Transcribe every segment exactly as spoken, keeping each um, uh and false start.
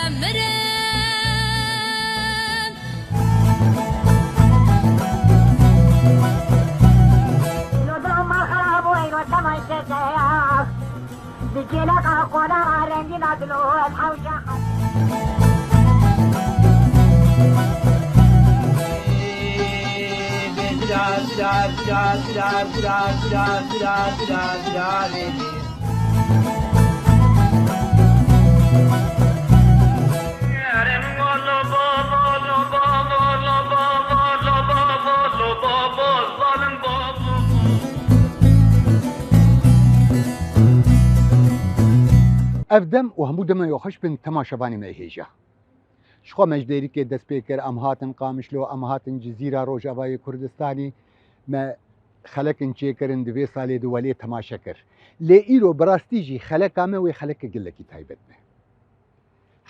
Mirin. Ev dem û hemû demên xweş bin temaşevanê me hêja. Ji xwe me ji Dêrikê dest pê kir, em hatin Qamişlo, em hatin Cizîra Rojavayê Kurdistanê, me xelekin çêkirin, di vê salê di welê temaşe kir. Lê îro bi rastî jî xeleka me wê xeleke gelekî taybet be.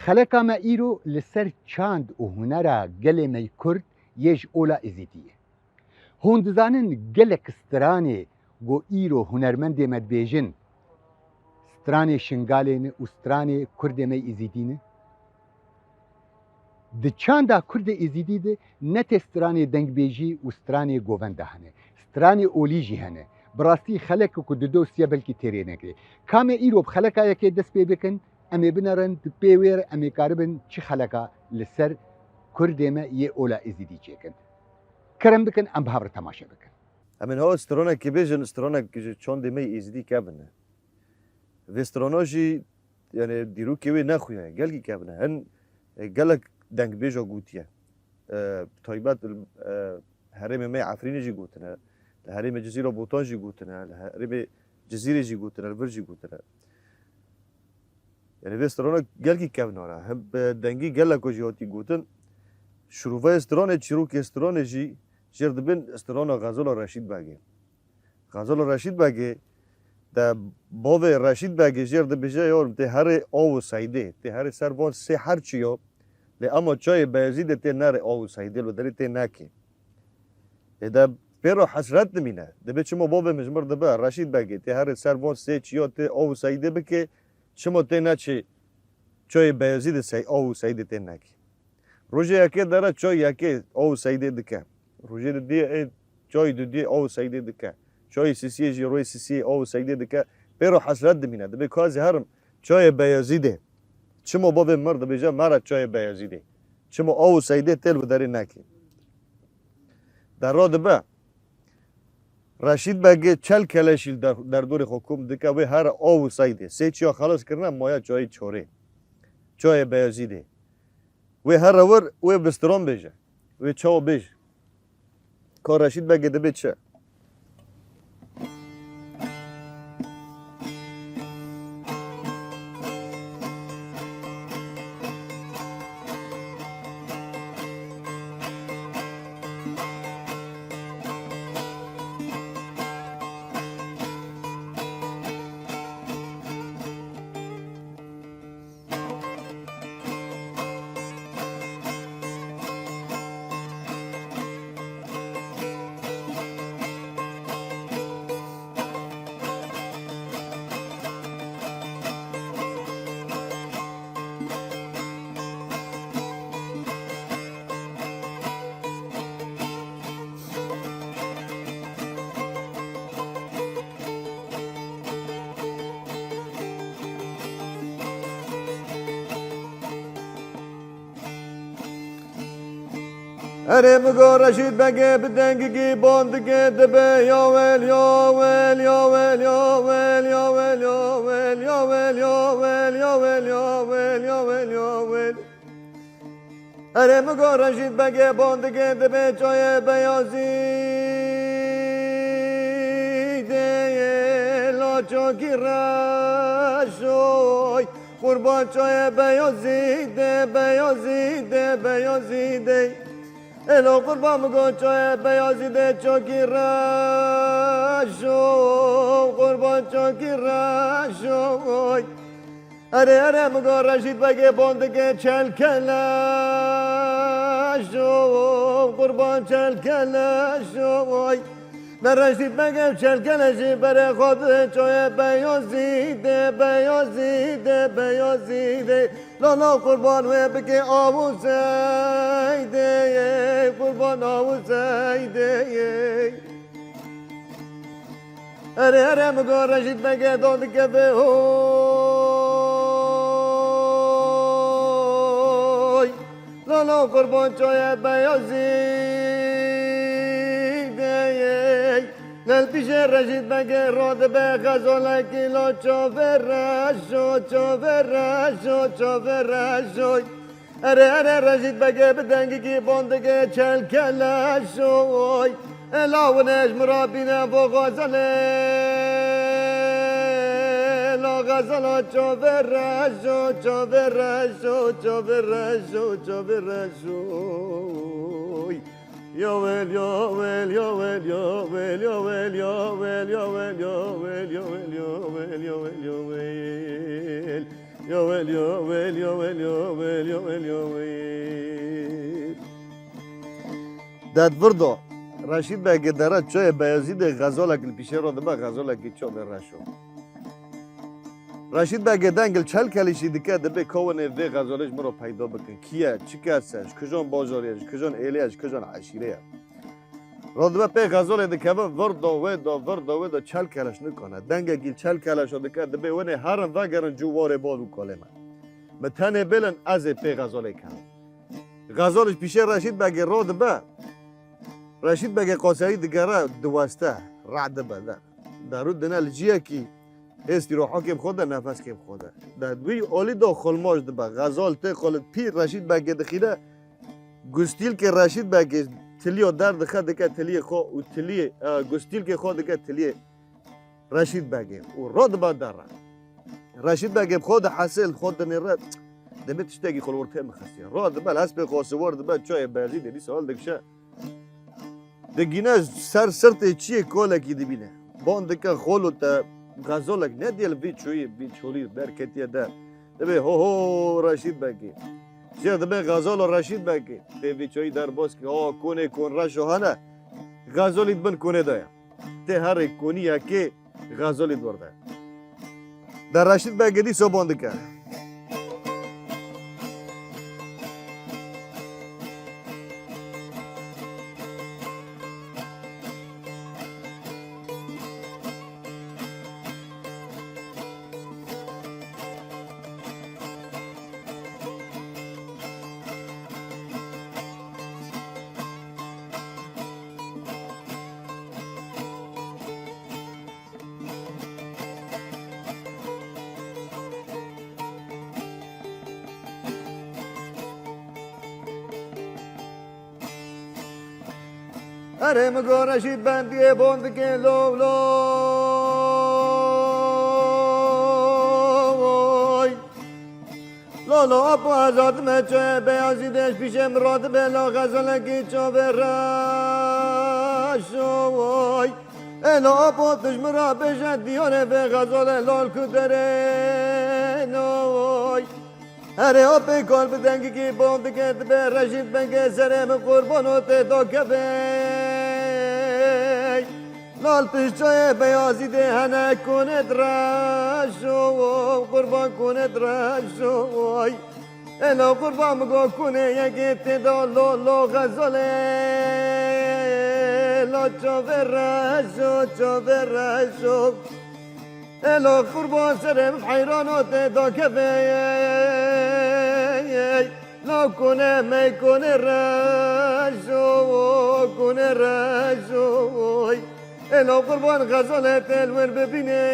Xeleka me îro li ser çand û hunera gelê me yê Kurd yê ji ola Êzîdî ye. Hûn dizanin gelek stranê ku îro hunermendê me dibêjin, stranê Şingalê ne û stranê Kurdê me Êzîdî ne? Di çanda Kurdê Êzîdî de ne tê stranê dengbêjî û stranê govenda hene. Stranê olî jî hene. Bi rastî xelek ku di dosye belkî têrê neke. Ka me îro bi xeleka yekê dest pê bikin, em ê binerin, di pê wê re em ê karibin çi xeleka li ser Kurdê me yê ola Êzîdî çêkin. Kerem bikin, em bi hev re temaşe bikin. Em ên ha stranekê bêjin, stranek ji çandê me yê Êzidî kevin e. Vê strana jî, yani, dîrokê wê ne xuya ye, gelkî kevin e. Hin, e, gelek dengbêja gotiye. E, taybet, e, herêmê me yê Efrînê jî gotine, li herêmê Cizîra Botan jî gotine, li herêmê Cizîrê jî gotine, li vir jî gotine. Yani vê strana gelkî kevnar e. Hem bi dengî gelek jî hatî gotin. Şirûveyê stranê, çîrokê stranê jî jêr dibin strana Xezala Reşîd Begê. Xezala Reşîd Begê de bavê Reşîd Begê jêr dibêje, ya tê herê aw û seydê, tê herê ser van sê her çi ya, lê ema çayê Beyazîdê tê nerê aw û seydê, li derê tê nekê. Ê de pê re hesret dimîne. Dibê çima bavê min ji mir dibe, Reşîd Begê tê herê ser van sê çiya tê aw û seydê bike, çima tê neçê çayê Beyazîdê sey aw û seydê tê nekê. Rojê yekê dere çay yekê aw û seydê dike. Rojê didiyê ê çayê dudiyê aw û seydê dike. Çayê sisiyê jî royê sisiyê aw û seydê dike. Pê re hesret dimîne. Dibê ka ez ê herim çayê Beyazîdê. Çima bavê mir dibêje, mere çayê Beyazîdê. Çima aw û seydê tê li derê nekê. Derra dibe. Reşîd Begê çel keleşî li der-, derdorê xwe kom dike, wê here aw û seydê. Sê çiya xelas kirine, maya çayê çorê. Çayê Beyazîdê. Wê here wir, wê bi stran bêje. Wê çawa bêje? Ka Reşîd Begê dibê çi? Erê migo Reşîd Begê bi dengikî bandikê dibe ya wel, ya wel, ya wel, ya wel, ya wel, ya wel, ya wel, ya wel, ya wel, ya wel, ya wel, ya wel. Erê migo Reşîd Begê bandikê dibe çayê Beyazîdê, la çokî reşoy. Qurban çayê Beyazîdê, Beyazîdê, Beyazîdê. Elo qurban migo çayê Beyazîdê çokî reşoy. Qurban çokî reşoy. Erê, erê, migo Reşîd Begê bandikê çel keleş o, qurban çel keleş o, oy. Ne Reşîd Begê çel keleşî berê xwe bi çoyê Beyazîdê, Beyazîdê, Beyazîdê. Lala qurban wê bike awu seydê, qurban awu seydê. Erê, erê, min got Reşîd Begê do dikeve hoy. Lala qurban çaye beyazîdê. Nel pîşê Reşîd Begê radibe xezolekî la çavê reşo, çavê reşo, çavê reşo. Erê, erê, Reşîd Begê bi dengikî bandikê çelkeleşoy. Ela wine ji min re bîne vo xezelê. La xezela çavê reşo, çavê reşo, çavê reşo, çavê reşoy. Ya wel, ya wel, ya wel, ya wel, ya wel, ya wel, ya wel, ya wel, ya wel, ya wel, ya wel, ya wel. Ya wel, ya wel, ya wel, ya wel, ya wel, ya wel. Dad virdo, Reşîd Begê dere çayê Beyazîdê xezolek li pîşê re dibe, xezolekî çavê reşo. Reşîd Begê dengil çelkelişî dike, dibê kawinê vê xezolê ji min re peyda bikin. Kî ye, çi kes e, ji kijan bajarê ye, ji kijan êlê ye, ji kijan eşîrê ye. Radibe pê xezolê dikeve, vir da wê da, vir da wê da çel keleş nikane. Dengekî çel keleşa dike, dibê winê herin vegerin cû warê bav û kalê me. Min tenê bêlin ez ê pê xezolê kevim. Xezol ji pîşê Reşîd Begê radibe. Reşîd Begê qaserî digere diweste, radibe de. Deru dine li ciyekî hêstî ro hokê bi xwe de, nefes kê bi xwe de. De wî olî do xulmoj dibe. Xezol tê xwe li pî Reşîd Begê dixîne. Gustîlkê Reşîd Begê tiliyo derdixe dike tiliyê xwe û tiliyê, e, gustîlkê xwe dike tiliyê Reşîd Begê û ro dibe derre. Reşîd Begê bi xwe dihesê li xwe dinêre, dibê tiştekî xwe li wir tê min xestiye. Ro dibe li hespê xwe siwar dibe çayê Beyazîdê dîsa hildikişe. Digîne ser sirtê çiyê kolekî dibîne. Ban dike xolo te xezolek nediye li vî çoyî, vî çolî derketiye der. Dibê ho ho Reşîd Begê. Jê dibê xezolo Reşîd Begê. Tê vî çoyî derbas kî, ha konê kon reşo hene. Xezolî di bin konê de ye. Tê herê koniyekê Xezolî di wir de. De Reşîd Begê dîsa ban dike. Erê min go Reşîd bendiyê bondikê lov lov. Lolo apo ez hatime çayê Beyazîdê ji pîşê min radibe la xezelekî çavê reşo. Ê lo apo tu ji min re bêje diyarê vê xezolê lal ku derê noy. Herê apê kal bi dengikî bondikê dibe Reşîd Begê serê min qurbano tê do kevey. Lal pişt çayê Beyazîdê hene konê direşo, qurban konê direşo. Ê lo qurban min go konê yekê tê do lo lo xezolê. Lo çavê reşo, çavê reşo. Ê lo qurban serê min heyrano tê do kevey. Lo konê mey konê reşo, konê reşo. Ê lo qurban xezolê tê li wir bibînê.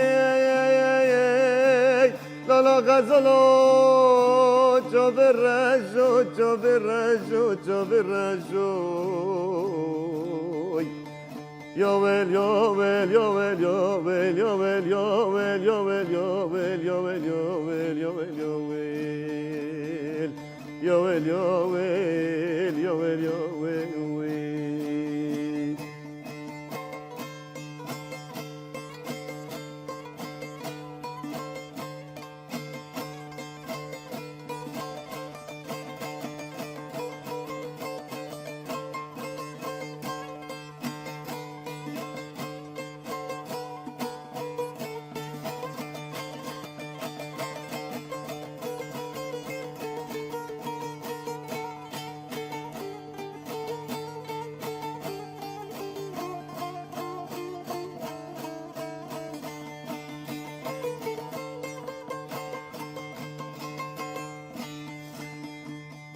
Lala xezolo, çavê reşo, çavê reşo, çavê reşo. Ya wel, ya wel, ya wel, ya wel, ya wel, ya wel, ya wel, ya wel, ya wel, ya wel, ya wel, ya wel. Ya wel, ya wel, ya wel, ya wel, wel.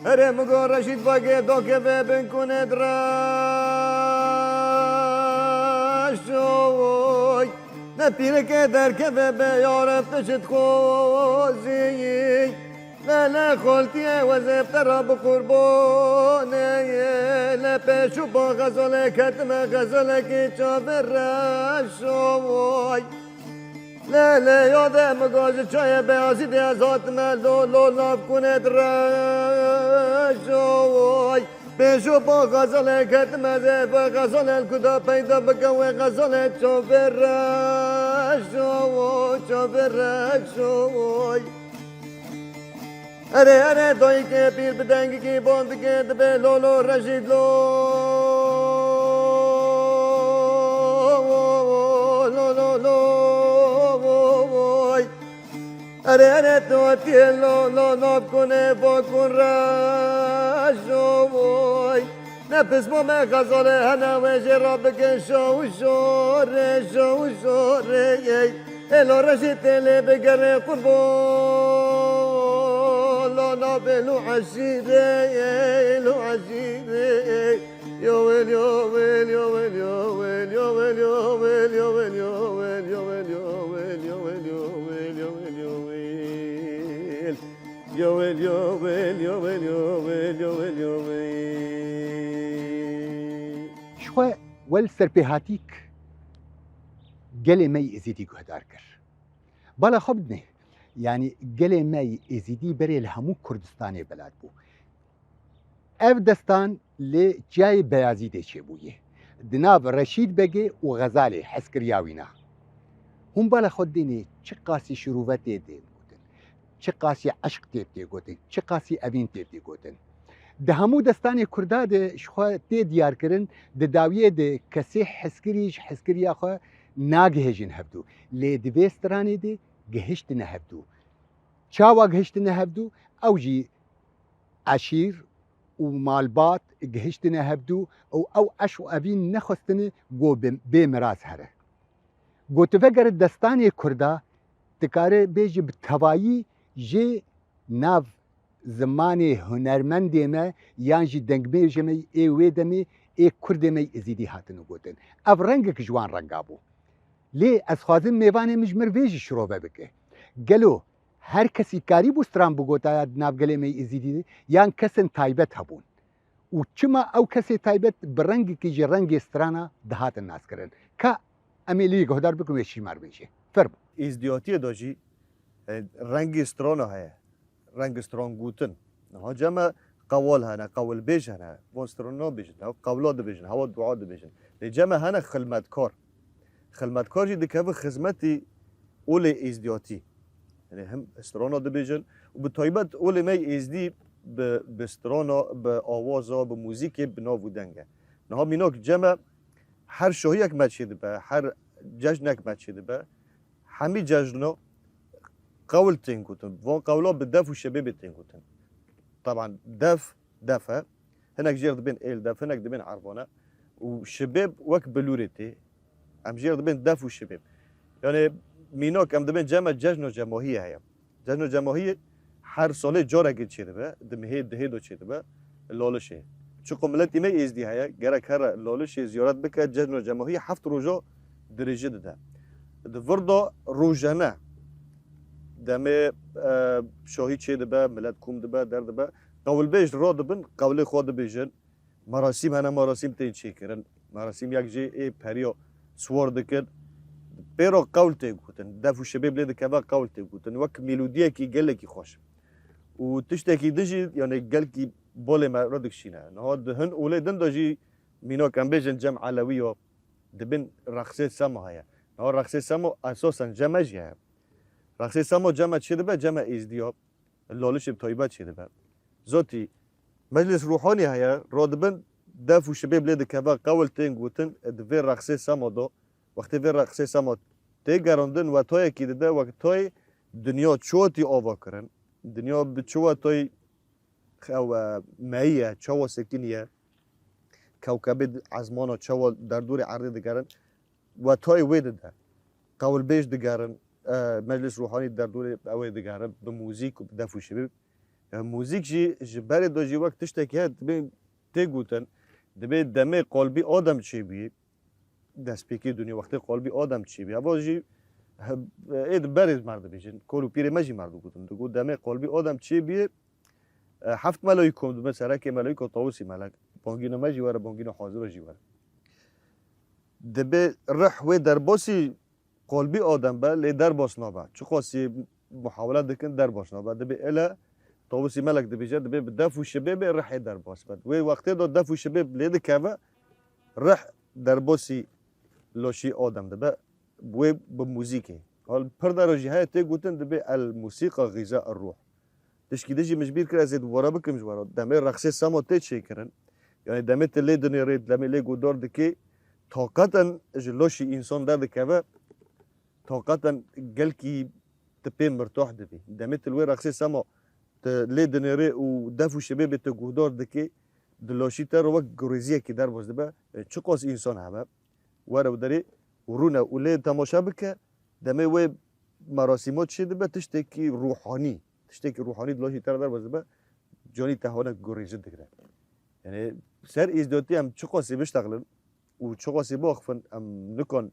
Herê min got Reşîd vagê dokeve bin kunê direşoy. Ne pîreke derkeve be yareb tu ji dixwazî. Le le xoltiyê wezê bi te re bi qurbanê. Le pêş û ba xezalê ketime xezalekî çavê reşoy. Lê lê yade min got ji çayê beyazî de ez hatime lo lo nav kunê direşoy. Pêşo ba xezalê ketime zê ve xezalê li kuda peyda bike wê xezalê çavê reşoy, çavê reşoy. Erê erê dayikê pîr bi dengikî ban dike dibe lo lo rejîd lo. Lo lo lo. Erê erê tu hatiyê lo lo nav kunê va kun reşo voy. Ne pismo me xezalê hene wê jê ra bikin şo û şorê şo û şorê. Ê lo rejî tê lê bigerê qurbo. Lo navê lo eşîrê lo eşîrê. Yo wêl, yo wêl, yo wêl, yo wêl, yo wêl, yo wêl. Yo wêl, yo wêl, yo wêl, yo wêl, yo wêl, yo wêl, yo wêl. Yo wêl, yo wêl, yo wêl, yo wêl, yo wêl, yo wêl. Ji xwe wel serpêhatîk gelê me yî Êzîdî guhdar kir. Bala xwe bidinê, yanî gelê me yî Êzîdî berê li hemû Kurdistanê belat bû. Ev destan li Çiyayê Beyazîdê çêbûye. Di nav Reşîd Begê û Xezalê hezkiriya wîna. Hûn bala xwe dênê çi qasî şirûve tê dê gotin, çi qasî eşq tê tê gotin, çi qasî evîn tê tê gotin. Di hemû destanê Kurda de ji xwe tê diyarkirin, di dawiyê de kesê hezkirî ji hezkiriya xwe nagihêjin hevdû. Lê di vê stranê de gihiştine hevdû. Çawa gihiştine hevdû? Ew jî eşîr û malbat gihiştine hevdû û ew eşq û evîn nexwestine ku bi-, bê miraz here. Ku tu vegere destanê Kurda, dikare bêje bi tevayî jê nav zimanê hunermendê me yan jî dengbêjê me ê wê demê ê Kurdê me Êzîdî hatine gotin. Ev rengek ji wan renga bû. Lê ez xwazim mêvanê min ji mir vê jî şirove bike. Gelo her kesî karîbû stran bigotaya di nav gelê me yî Êzîdî de, yan kesên taybet hebûn? Û çima ew kesê taybet bi rengekî ji rengê strana dihatin naskirin? Ka em ê lê guhdar bikin wê şîmar bêje. Fermo. Êzdiyatiyê de jî, e, rengê strana heye. Rengê stran gotin. Niha cem me qewal hene, qewilbêj hene. Van stran nabêjin. Ew qewla dibêjin, hewa dua dibêjin. Lê cem me hene xilmetkar. Xilmetkar jî dikeve xizmetî olê êzdiyatî. Yanî him strana dibêjin û bi taybet olê me êzdî bi, bi strana, bi awaza, bi muzîkê bi nav û deng e. Niha mînak cem me her şahiyek me çêdibe, her cejnek me çêdibe, hemî cejno qewl tên gotin. Van qewla bi def û şebêbê tên gotin. Taban def, def e. Hinek jêr dibên êl def, hinek dibên ervane. Û şibêb wek bilûrê tê. Em jêr dibên def û şibêb. Yanê mînak em dibên cem me cejno cemahiyê heye. Cejno cemahiyê her salê carekê çêdibe, di mihê dihê de çêdibe, Lalişê. Çiqo miletî me êzdî heye, gerek here Lalişê ziyaret bike, cejno cemahiyê heft roja dirêjî dide. Di vir de rojane, demê, e, şahî çêdibe, milet kom dibe, derdibe. Qewilbêj radibin, qewlê xwe dibêjin. Merasîm hene, merasîm tên çêkirin. Merasîm yek jê ê periya siwar dikin. Pê re qewl tê gotin. Def û şibêb lê dikeve qewl tê gotin. Wek melodiyekî gelekî xweş. Û tiştekî din jî, yanî gelkî bolê me re dikişîne. Niha di hin olê din de jî mînak em bêjin cem Elewiya dibin reqsê sema heye. Niha reqsê sema esasen cem me jî heye. Reqsê sema cem me çêdibe, cem me êzdiya. Lalişê bi taybet çêdibe. Zotî, meclis ruhanî heye, radibin, def û şibê bilê dikeve, qewil tên gotin, di vê reqsê sema de, wextê vê reqsê sema tê gerandin, wetayekî dide, wetayê dinya çawa tî ava kirin, dinya bi çi wetayî xew, e, meyî ye, çawa sekiniye, kewkebê di ezmana çawa derdorê erdê digerin, wetayê wê dide. Qewilbêj digerin, e, meclis ruhanî derdorê ew ê digerin, bi muzîk û bi def û şibî. E, muzîk jî ji berê de jî wek tiştekî heye, dibê tê gotin, dibê demê qalbî Adem çêbûyî, destpêkê dinyê wextê qalbî Adem çêbûyî. Heva jî he-, ê di berê me dibêjin, kol û pîrê me jî me digotin. Digot demê qalbî Adem çêbûyî, e, heft melayîk kom dibin, serekê melayîk û tawusî melek. Bangîna me jî were, bangîna hazira jî were. Dibê rih wê derbasî qalbî Adem be, lê derbas nabe. Çiqasî muhawele dikin, derbas nabe. Dibê ele tawusî melek dibêje, dibê bi def û şibê bê rihê derbas be. Wê wextê de def û şibê lê dikeve, rih derbasî laşî Adem dibe, wê bi muzîkê. Hal pir dera jî heye tê gotin, dibê el musîqa xiza er ruh. Tişkî din jî min ji bîr kir, ez ê dubare bikim ji we re. Demê reqsê sema tê çêkirin. Yanî demê tu lê dinêrê, demê lê guhdar dikê, taqeten ji laşî însan derdikeve, taqeten gelkî tu pê mirtah dibî. Demê tu li wê reqsê sema tu lê dinêrê û def û şibê bê tu guhdar dikê, di laşî te re wek gurêziyekî derbas dibe. E, çiqas însan hebe, were û derê û rûne û lê temaşe bike, demê wê merasîma çê dibe, tiştekî ruhanî, tiştekî ruhanî di laşî te re derbas dibe, canî te hinek gurêzî digre. Yanî ser êzdiyatî em çiqasî biştexilin û çiqasî biaxifin, em nikan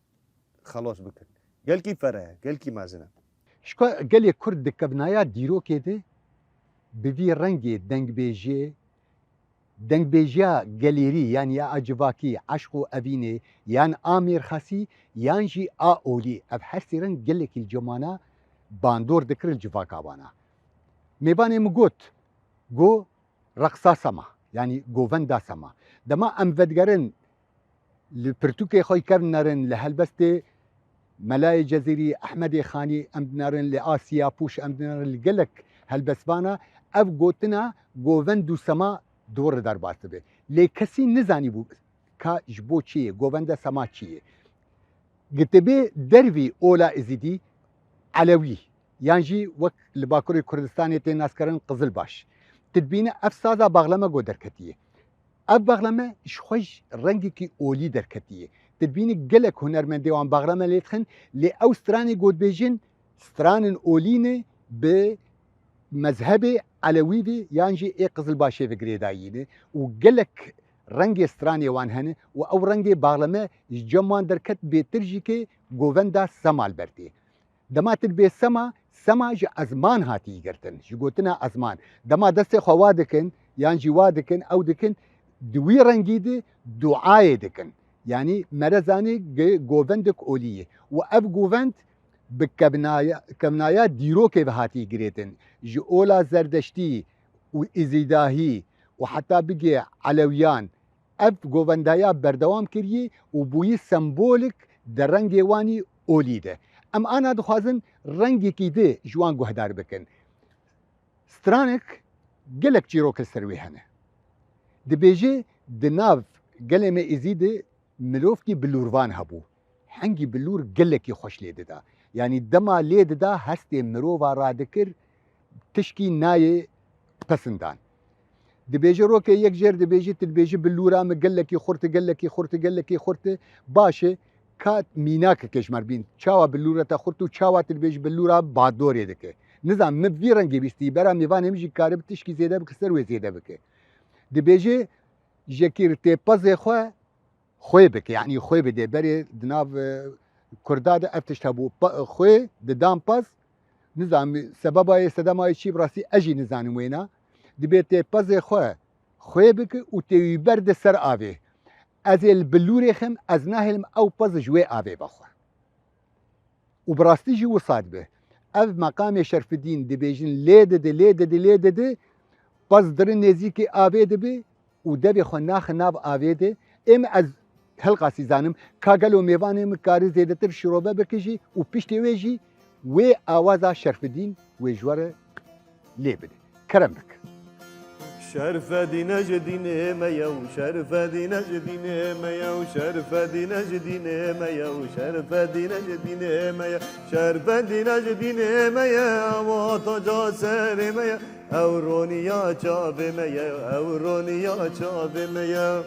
xelas bikin. Gelkî fereh e, gelkî mezin e. Ji ku gelê Kurd di kevnaya dîrokê de bi vî rengê dengbêjiyê, dengbêjiya gelêrî yan ya a civakî, eşq û evînê, yan a mêrxasî, yan jî a olî, ev her sê reng gelekî li cemana bandor dikir li civaka wana. Mêvanê min got, go reqsa sema, yanî govenda sema. Dema em vedigerin li pirtûkê xwe kevnerin, li helbestê Melayê Cezîrî, Ehmedê Xanî em dinerin, li a Siyapûş em dinerin, li gelek helbestvana ev gotina govend û sema dor derbas dibe. Lê kesî nizanîbû ka ji bo çi ye, govenda sema çi ye. Gitibê dervî ola Êzîdî, Elewî, yan jî wek li Bakurê Kurdistanê tê naskirin Qizilbaş. Tu dibîne ev saza baxleme go derketiye. Ev baxleme ji xwe ji rengekî olî derketiye. Tu dibînî gelek hunermendê wan baxleme lê dixin, lê ew stranê go dibêjin, stranin olî ne, bi mezhebê Elewî ve yan jî ê Qizilbaşê ve girêdayî ne û gelek rengê stranê wan hene û ew rengê baxleme ji cem wan derket, bêtir jî ke govenda sema li ber tê. Dema tu dibê sema, sema ji ezman hatî girtin, ji gotina ezman. Dema destê xwe wa dikin, yan jî wa dikin, ew dikin, di wî rengî de duayê dikin. Yanî mere zanî ge-, govendik olî ye. Û ev govend bi kevnaya, kevnaya dîrokê ve hatî girêtin. Ji ola Zerdeştî û Îzîdahî û heta bigê Elewiyan, ev govendaya berdewam kirî û bûyî sembolik di rengê wanî olî de. Em ana dixwazin rengekî di ji wan guhdar bikin. Stranek gelek çîrok li ser wê hene. Dibêje, di nav gelê me êzî de mirovkî bilûrvan hebû. Hengî bilûr gelekî xweş lê dida. Yanî dema lê dida hestê mirova radikir, tişkî nayê pesindan. Dibêje rokê yek jêr dibêje, tu dibêje bilûra min gelekî xurt e, gelekî xurt e, gelekî xurt e. Baş e, ka mînakeke ji me re bîn. Çawa bilûra te xurt û çawa tu dibêje bilûra badorê dike. Nizam min vî rengê bîstî, bera mêvanê min jî karibe tişkî zêde bike, ser wê zêde bike. Dibêje, jekîr tê pezê xwe, xwê bike, yanî xwê bide. Berê di nav, e, Kurda de ev tişt hebû. Pa-, xwê didan pez, nizam sebeba yê, sedema yê çi bi rastî ez jî nizanim wêna. Dibê tê pezê xwe xwê bike û tê wî berde ser avê. Ez ê li bilûrê xem, ez nahêlim ew pez ji wê avê vexwe. Û bi rastî jî wisa dibe. Ev meqamê Şerfidîn dibêjin lê didi, lê didi, lê didi, pez dirin nêzîkî avê dibe û devê xwe naxin nav avê de. Ê min ez hilqasî zanim, ka gelo mêvanê min karî zêdetir şirove bike jî û piştê wê jî wê awaza Şerfidîn wê ji we re lê bide. Kerem bik. Şerfedîne ji dînê me ye û Şerfedîne ji dînê me ye û Şerfedîne ji dînê me ye û Şerfedîne ji dînê me ye. Şerfedîne ji dînê me ye, ewa taca serê me ye. Ew roniya çavê me ye, ew roniya çavê me ye.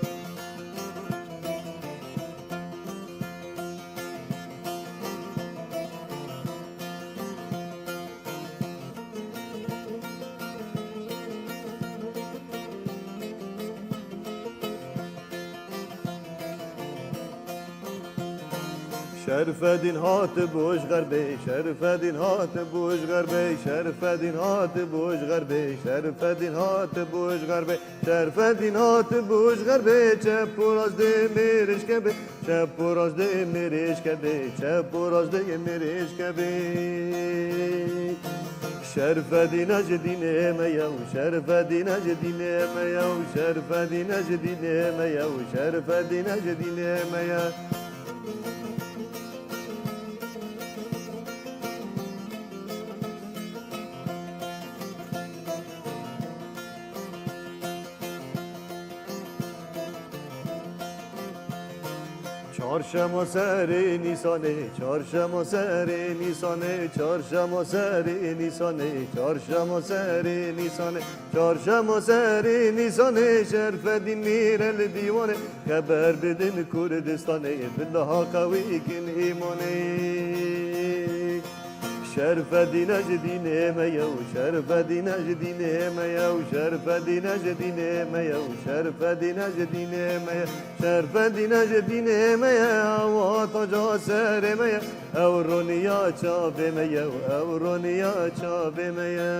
Şerfedîn hat bû ji xerbê, Şerfedîn hat bû ji xerbê, Şerfedîn hat bû ji xerbê, Şerfedîn hat bû ji xerbê, Şerfedîn hat bû ji xerbê, çep û rast dê mêrişke bê, çep û rast dê mêrişke bê, çep û rast dê mêrişke bê. Şerfedîn ji dînê me ye û Şerfedîn ji dînê me ye û Şerfedîn ji dînê me ye û Şerfedîn ji dînê me ye. Çarşema serê Nîsanê, çarşema serê Nîsanê, çarşema serê Nîsanê, çarşema serê Nîsanê, çarşema serê Nîsanê, Şerfedîn mîre li dîwanê, xeber bidin Kurdistanê, bila qewîkin îmanê. Şerfedîn ji dînê me ye û Şerfedîn ji dînê me ye û Şerfedîn ji dînê me ye û Şerfedîn ji dînê me ye. Şerfedîn ji dînê me ye, ew taca serê me ye, ew roniya çavê me ye û ew roniya çavê me ye.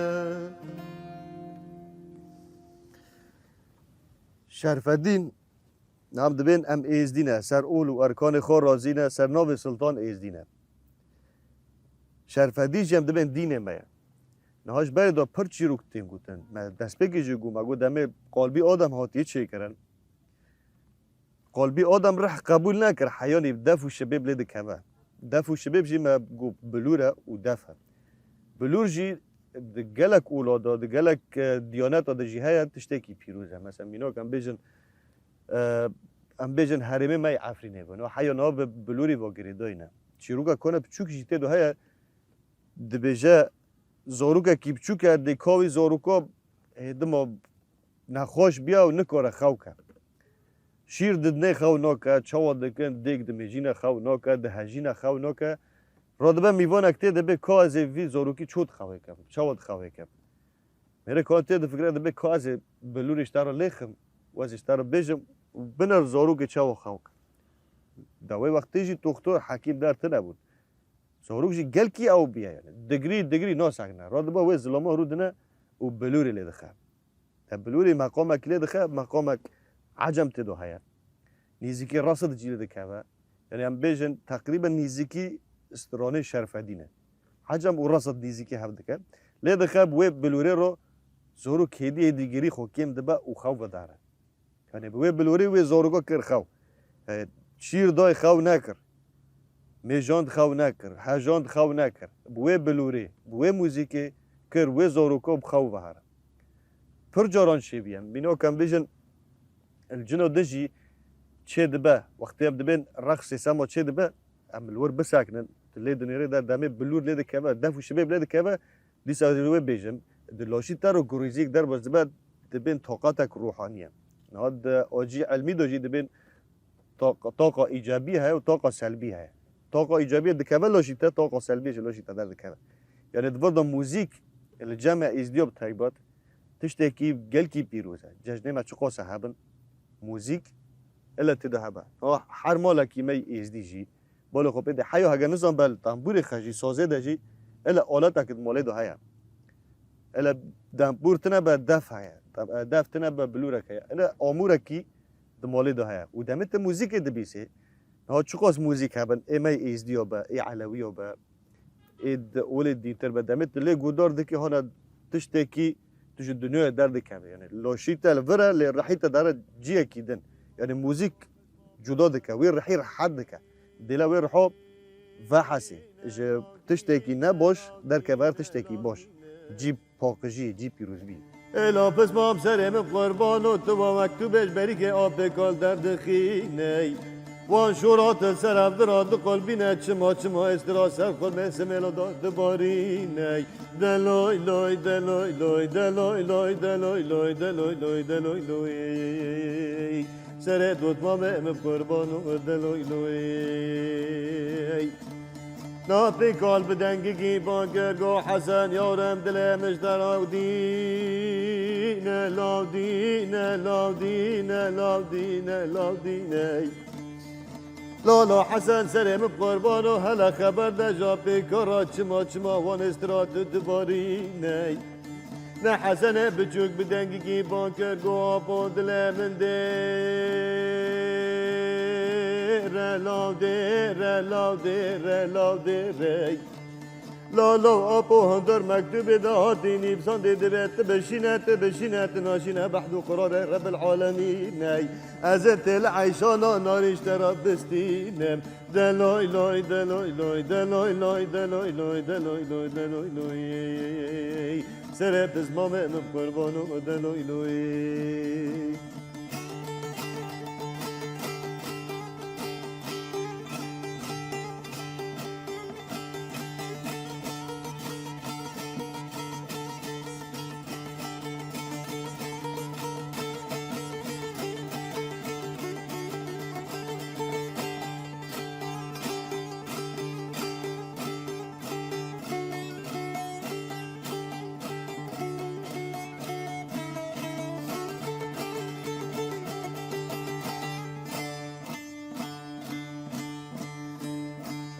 Şerfedîn, em dibên em êzdî ne, ser ol û erkanê xwe razî ne, ser navê Siltan êzdî ne. Şerfedîn jî em dibên dînê me ye. Niha ji berê de pir çîrok tên gotin. Me destpêkê jî got, me got demê qalbî Adem hatiye çêkirin. Qalbî Adem rih qebûl nekir, heyanî def û şibêb lê dikeve. Def û şibêb jî me got bilûr e û def e. Bilûr jî di gelek ola de, di gelek, e, diyaneta de jî heye, tiştekî pîroz e. Mesela mînak em bêjin, e, em bêjin herêmê me yê Efrînê bû. No heya niha bi bilûrî ve girêdayî ne. Çîroka kone biçûk jî tê de heye, dibêje zarokekî biçûk e, dê ka wî zaroka hêdima nexweş biya û nikare xew ke. Şîr didinê xew nake, çawa dikin, dêk dimêjîne xew nake, dihejîne xew nake. Radibe mîvanek tê dibê ka ez ê vî zarokî ço dixewê kem, çawa dixewê kem. Mêrê ka tê difikire dibê ka ez ê bilûrê ji te re lêxim û ez ê ji te re bêjim û biner zarokê çawa xew ke. Da wê wextê jî toxtor, hekîm der tune bûn. Zarok jî gelkî ew bûye yani. Digrî, digrî nasekine. Radibe wê zilama rûdine û bilûrê lê dixe. Te bilûrê meqamek lê dixe, meqamek Ecem tê de heye. Nîzikî Resid jî lê dikeve. Yani em bêjin teqrîben nîzikî stranê Şerfedîn e. Ecem û Resid nîzikî hev dike. Lê dixe bi wê bilûrê ro zarok hêdî hêdî girî xwe kêm dibe û xew vedare. Yani bi wê bilûrê wê zaroka kir xew. E, şîr day xew nekir. Mêjand xew nekir. Hejand xew nekir. Bi wê bilûrê, bi wê muzîkê kir wê zaroka bi xew vehara. Pir caran çêbûye. Bînokem bêjin, li cina din jî çê dibe. Wextê em dibên reqsê sema çê dibe, em li wir bisekinin. Tu lê dinêrê der demê bilûr lê dikeve, def û şibê lê dikeve. Dîsa ez wê bêjim, di laşî te re gurîziyek derbas dibe, dibên taqatek ruhanî ye. Niha di acî ilmî de jî dibên taqa, taqa îcabî heye û taqa selbî heye. Taqa îcabî dikeve laşî te, taqa selbî jî laşî te derdikeve. Yani di vir de muzîk li cem me êzdiya bi taybet tiştekî gelkî pîroz e. Cejnê me çiqas e hebin, muzîk ile tê de hebe. Niha her malekî me yê êzdî jî Balê xwe pê de heya hege nizan be li tembûrê xe jî, sazê de jî, ele aletek di malê de heye. Ele dembûr tine be def heye. Def, e, def tine be bilûrek heye. Ele amûrekî di malê de heye. Û demê te muzîkê dibîsê. Niha çiqas muzîk hebin, ê me yê êzdiya be, ê elewiya be, ê di olê dîntir be. Demê tu lê guhdar dikî hana tiştekî tu ji dinyayê derdikevî. Yani laşî te li vir e, lê rihî te dere ciyekî din. Yani muzîk cuda dike, wê rihî rihet dike. Dêla wê riho vehesê. Ji tiştekî ne baş derkeve tiştekî baş. Cî paqijî, cî pîrozbî. Êla pismam serê min qurbano, tu wa wek tu bêj berîkê apê kal derdixîney. Wan şorat ser ev dira diqolbîne, çima çima êstira ser xwe bên simêla da dibarîney. Deloy loy, deloy loy, deloy loy, deloy loy, deloy loy, deloy loy. Serê dotmamê min qurban û deloy loy. Napê kal bi dengikî ban kir, go Hesen yarem dilê min ji te law dîne, law dîne, law dîne, law dîne, law dîne. Lala Hesen serê min bi qurban û hele xeber de ja pêkara çima çima wan êstira tu dibarîney. Ne Hesene biçûk bi dengikî ban kir, got, "Apo dilê min dê re, law dê re, law dê re, law dê re." Lalo apo hundir mektubê de hatî nivîsandê, divê tu bişîne, tu bişîne, tu naşîne behd û qirarê Rebbil Alemîn ey. Ez ê têle eyşana narî ji te re bistînim. Deloy loy, deloy loy, deloy loy, deloy loy, deloy loy, deloy loy. Serê pismamê min qurban û deloy loy.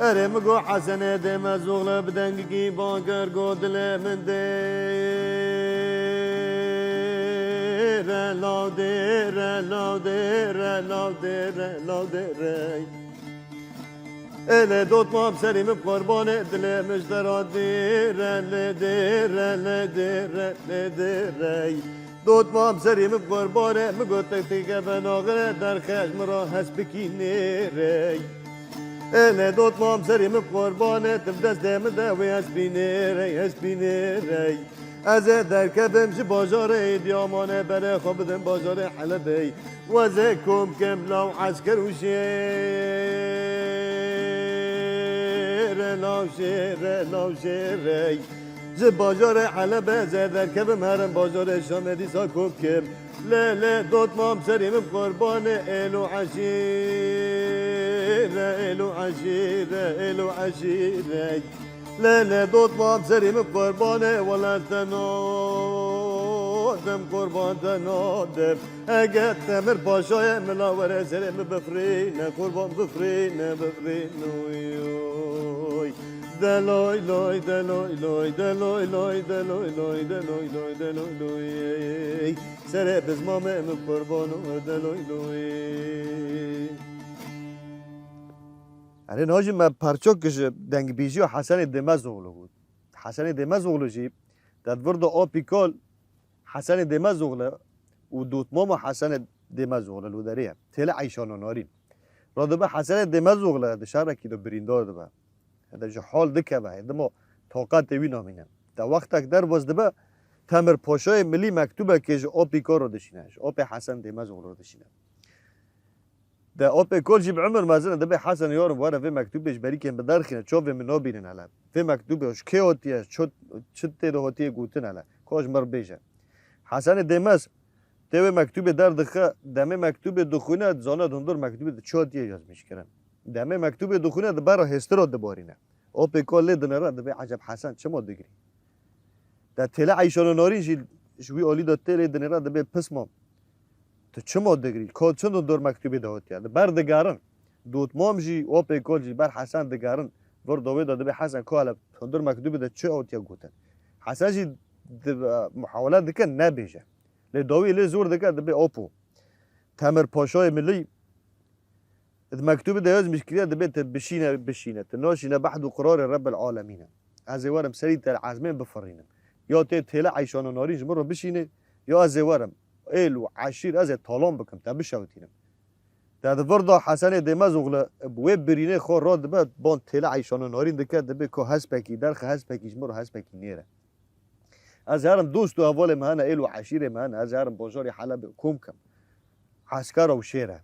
Erê, min got Hesenê Dêmezoxle bi dengikî ban kir, got, "Dilê min dê re, law dê re, law dê re, law dê re, law dê re." Ê lê dotmam serî min qurbanê, dilê min ji te re dê re, lê dê re, lê dê re, lê dê re. Dotmam serî min qurbanê, min got tek tek eve naxire derxe ji min re hespikî nêrey. Ê lê dotmam serî min qurbanê, tu bi destê min de wê hespî nêrey, hespî nêrey. Ez ê derkevim ji bajarê Diyamane, berê xwe bidim bajarê Helebê. Wezê kom kim law esker û şêre, law şêre, law şêre. Ji bajarê Helebê ez ê derkevim herim bajarê Şamê dîsa kom kim. Lê lê dotmam serî min qurbanê êl û eşîre, êl û eşîre, êl û eşîre. Lê lê dotmam serî min qurbanê, wele te nadim, qurban te nadim. Eger Temir Paşayê mila were serê min bifrîne, qurban bifrîne, bifrîne, oy, oy. Deloy loy, deloy loy, deloy loy, deloy loy, deloy loy, deloy loy. Serê bizmamê min qurban û deloy loy. Erê, niha jî me parçok ji dengbêjiya Hesenê Dêmezoxlu got. Hesenê Dêmezoxlu jî, te di vir de apî kal Hesenê Dêmezoxlu û dotmama Hesenê Dêmezoxlu li derê ye. Têle Eyşana Narîn. Radibe Hesenê Dêmezoxlu di şerekî de birîndar dibe. Hede ji hal dikeve, hê dima taqetê wî namîne. De wextek derbas dibe, Temir Paşayê Milî mektûbekê ji apî kal re dişîne, ji apê Hesen Dêmezoxlu re dişîne. De apê kal jî bi umir mezin e, dibê Hesen yarim were vê mektûbê ji berîkên biderxîne, çavê min nabînin hele. Vê mektûbê ji kê hatiye, çi, çi tê de hatiye gotin hele. Ka ji mir bêje. Hesenê Dêmez tê wê mektûbê derdixe, demê mektûbê dixwîne, dizane di hundir mektûbê de çi hatiye yazmîşkirin. Demê mektûbê dixwîne, di ber hêstira dibarîne. Apê kal lê dinêre, dibê eceb Hesen çima digirî? De Têle Eyşana Narîn jî ji wî alî de tê lê dinêre, dibê pismam. Tu çima digrî? Ka çi di hundir mektûbê de hatiye? Di ber digerin. Dotmam jî, apê kal jî ber Hesen digerin. Vir dawê de dibê Hesen ka hele hundir mektûbê de çi hatiye gotin? Hesen jî di, e, muhawele dike nebêje. Lê dawî lê zor dike, dibê apo. Temir Paşayê Milî Di mektûbê de yazmîş kiriye, dibê te bişîne, bişîne. Tu naşîne behd û qirarê Rebbil Alemîn e. Ez ê werim serî te li ezmên bifirînim. Ya tê Têle Eyşana Narîn ji min re bişînê, ya ez ê werim êl û eşîr ez ê talan bikim, te bişewitînim. Te di vir de Hesenê Dêmezoxlu bi wê birînê xwe radibe, ban Têle Eyşana Narîn dike, dibê ka hespekî, derxe hespekî ji min re hespekî nêre. Ez herim dost û hevalê me hene, êl û eşîrê me hene, ez herim bajarê Helebê kom kim. Eskera û şêre.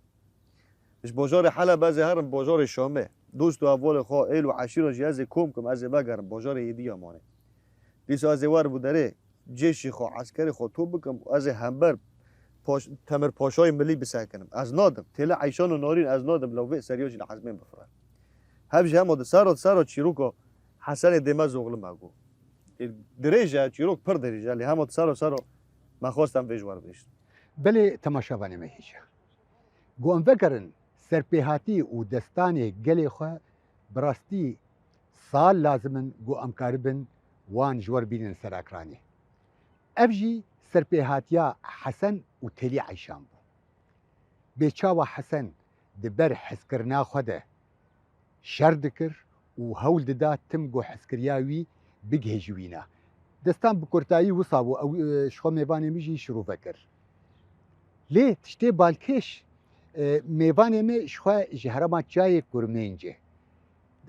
Ji bajarê Helebê ez ê herim bajarê Şamê. Dost û hevalê xwe, êl û eşîra jî ez ê kom kim, ez ê vegerim bajarê Êdîyamanê. Dîsa ez ê werim derê cêşê xwe, eskerê xwe top bikim û ez ê hember Paş-, Temir Paşayê Milî bisekinim. Ez nadim. Têle Eyşan û Narîn ez nadim, law vê seriya jî li ezmên bifire. Hev jî hema di sero, di sero çîroka Hesenê Dêmezoxlu me got. Dirêj e, çîrok pir dirêj e, lê hema di sero, sero me xwest em vê ji we re bihîstin. Belê temaşevanê me hêja. Ku em vegerin serpêhatî û destanê gelê xwe bi rastî sal lazim in ku em karibin wan ji we re bînin ser ekranê. Ev jî serpêhatiya Hesen û Telî Eyşan bû. Bê çawa Hesen di ber hezkirina xwe de şer dikir û hewl dida tim ku hezkiriya wî bigihê ji wîna. Destan bi kurtayî wisa bû, ew, e, ji xwe mêvanê min jî şirove kir. Lê tiştê balkêş, e, mêvanê min ji xwe ji herêma Çiyayê Kurmêncê.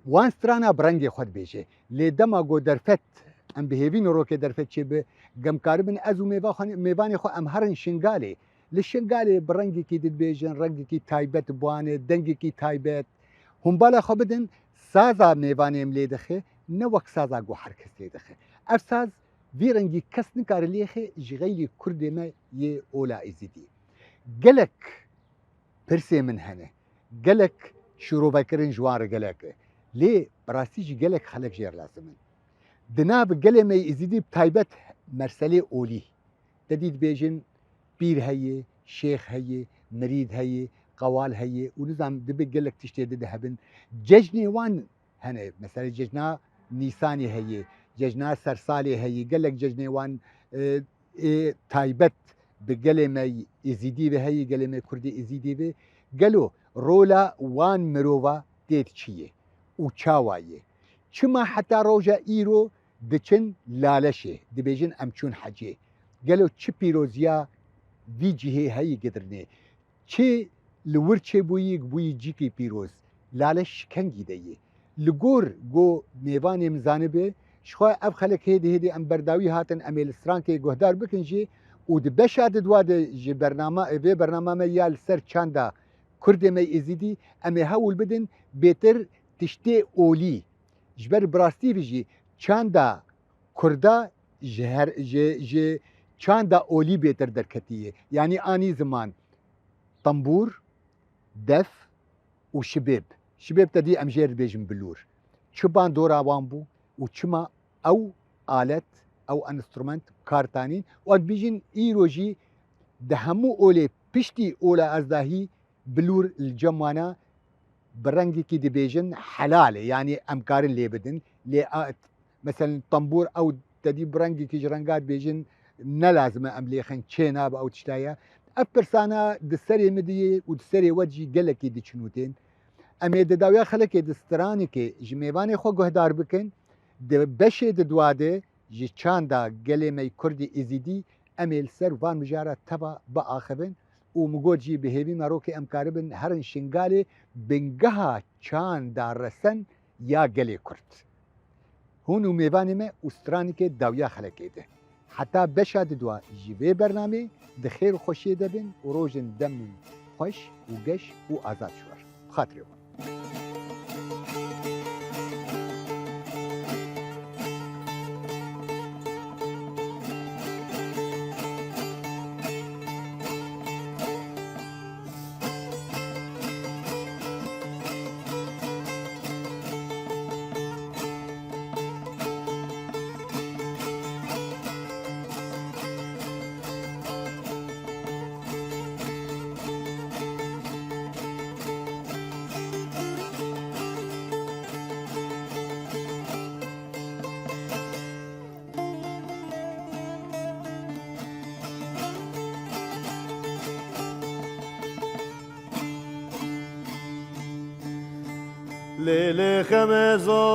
Wan strana bi rengê xwe dibêje. Lê dema ku derfet, em bi hêvî nirokê derfet çêbe, em karibin ez û mêva xwe, mêvanê xwe em herin Şingalê. Li Şingalê bi rengekî dibêjin, rengekî taybet bi wan e, dengekî taybet. Hûn bala xwe bidin, saza mêvanê em lê dixe, ne wek saza ku her kes lê dixe. Ev saz vî rengî kes nikare lêxe ji xeylî kurdê me yê ola Êzidî. Gelek pirsê min hene. Gelek şîrovekirin ji wan re gelek e. Lê bi rastî jî gelek xelek jê re lazim in. Di nav gelê me yê Êzidî bi taybet merselê olî. Te dî dibêjin pîr heye, şêx heye, mirîd heye, qewal heye û nizam dibe gelek tiştê di de hebin. Cejnê wan hene. Mesela cejna Nîsanê heye, cejna Sersalê heye, gelek cejnê wan, e, ê taybet bi gelê me Êzidî ve heye, gelê me Kurdê Êzidî ve. Gelo rola wan mirova tê de çi ye û çawa ye? Çima heta roja îro diçin Laleşê, dibêjin em çûn hecê? Gelo çi pîroziya vî cihê heye Gidirnê? Çi li wir çêbûyî, bûyî cîkî pîroz. Laleş ji kengî de yê. Li gor ku mêvanê min zanibe, ji xwe ev xelek hêdî hêdî em berdawî hatin, em ê li strankê guhdar bikin jî û di beşa di dua de ji bernama, vê bernama me ya li ser çanda kurdê me Êzidî, em ê hewl bidin bêtir tiştê olî. Ji ber bi rastî ve jî çanda kurda ji her, ji, ji çanda olî bêtir derketiye. Yanî anî ziman, tembûr, def û şibêb. Şibêb te dî em jê re dibêjin bilûr. Çi bandora wan bû û çima ew alet, ew enstrument kar tanîn û ez dibêjin îro jî di hemû olê piştî ola ez dahî bilûr li cem wana bi rengekî dibêjin helal e, yanî em karin lê bidin. Lê a, meselen tembûr ew te dî bi rengekî ji renga dibêjin ne lazim e em lêxin, çê nabe ew tişta ye. Ev pirsana di serê min de yê û di serê we jî gelekî diçin û tên. Em ê di dawiya xelekê di stranikê ji mêvanê xwe guhdar bikin. Di beşê di dua de ji çanda gelê me Kurdî Êzidî em ê li ser van mijara teva biaxivin û min got jî bi hêvî me rokê em karibin herin Şingalê bingeha çanda resen ya gelê Kurd. Hûn û mêvanê me û stranikê dawiya xelekê de. Heta beşa di dua ji vê bernamê di xêr û xweşiyê de bin û rojin dem xweş û geş û azad ji we re. Bi xatirê we. Lê lê xeme zalim,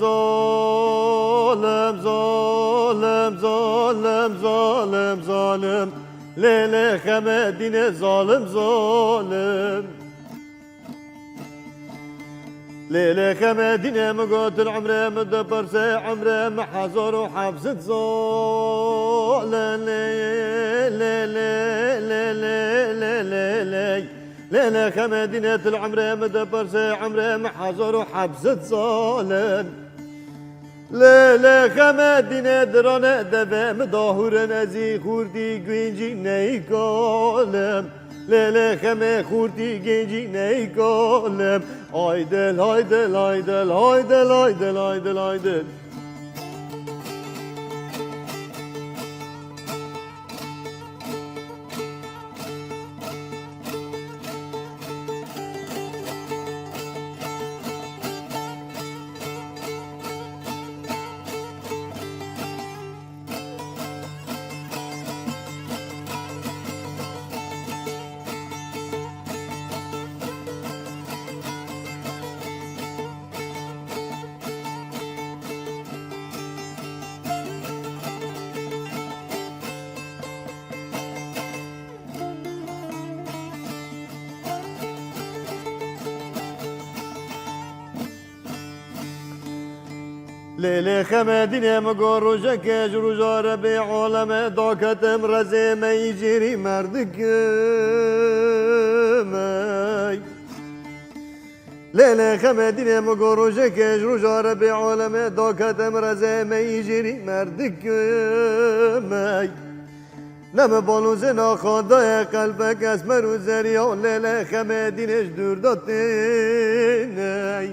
zalim, zalim, zalim, zalim, zalim. Lê lê xeme dîne zalim, zalim. Lê lê xeme dîne min got, emrê min dipirsê, emrê min hezar û heft sed sal e. Lê, lê, lê, lê, lê, lê, lê, lê, lê. Lê lê xeme dîne til emrê min dipirsê, emrê min hezar û heft sed sal e. Lê lê xeme dîne dirane deve min dahûrin, ez î xurtî gêncî neykalim. Lê lê xemê xurtî gêncî neykalim. Ay dil, ay dil, ay dil, ay dil, ay dil, ay dil, ay dil. Lê lê Xemedînê min got, rojekê ji roja Rebê aleme daketim rezê me yî jêrî merdikim ey. Lê lê Xemedînê min got, rojekê ji roja Rebê aleme daketim rezê me yî jêrî merdikim ey. Ne mi balozê naxadaye qelbek esmer û zerya, lê lê Xemedînê ji dûr de têney.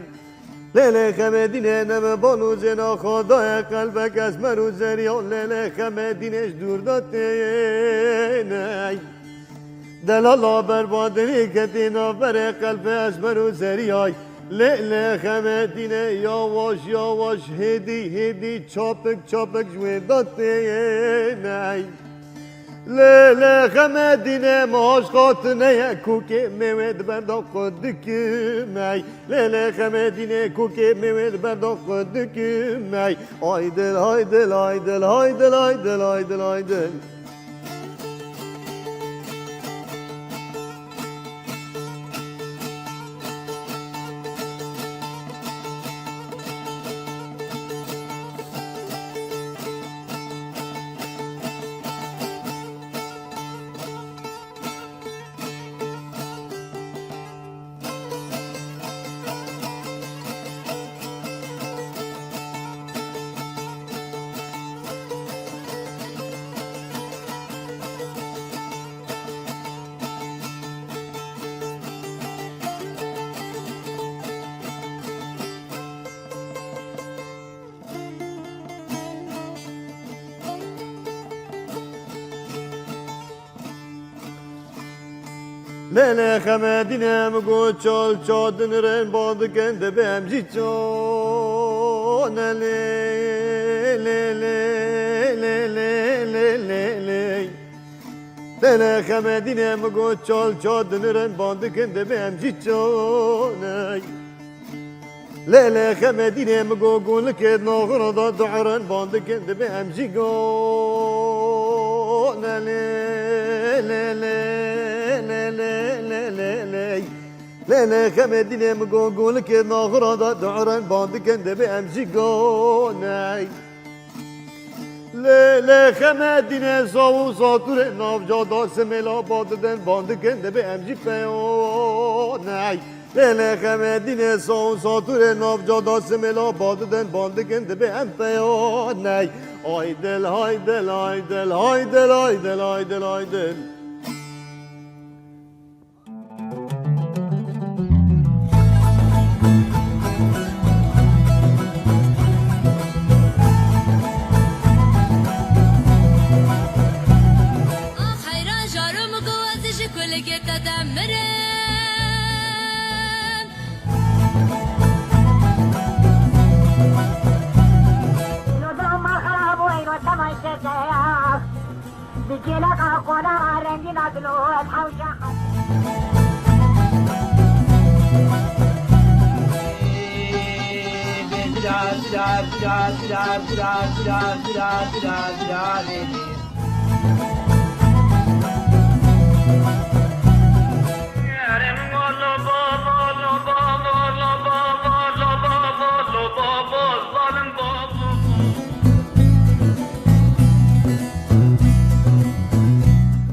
Lê lê Xemedînê ne mi balozê naxadaye qelbek esmer û zerya, lê lê Xemedînê ji dûr de têney. Delala berbadinê ketê navberê qelbê esmer û zeriyay. Lê lê Xemedînê yawaş yawaş hêdî hêdî çapik çapik ji wê de têney. Lê lê Xemedînê mi aşqa tu neye, kûkê mêwê di ber de qut dikim ey. Lê lê Xemedînê kûkê mêwê di ber de qut dikim ey. Ay dil, ay dil, ay dil, ay dil, ay dil, ay dil, ay dil. Lê lê Xemedînê min got, çal çal dinirin, ban dikin, dibê em jî çane lê, lê, lê. Lê lê Xemedînê min got, çal çal dinirin, ban dikin, dibê em jî çane. Lê lê Xemedînê min got, golikê naxira de di'rin, ban dikin, dibê em jî gane lê, lê, lê. Lê lê Xemedînê min got, golikê naxira de di'rin, ban dikin, dibê em jî gane. Lê lê Xemedînê saw û satûrê navca da simêla ba didin, ban dikin, dibê em jî peyane. Lê lê Xemedînê saw û satûrê navca da simêla ba didin, ban dikin, dibê em peyane. Ay dil, hay dil, ay dil, hay dil, ay dil, ay dil, ay dil. Ax heyran jaro min got, ez ji kulikê te demirim. Îro dil ma xera bû, îro temay çêkeya. Bi kêleka qola rengîna dilo ez hewşa.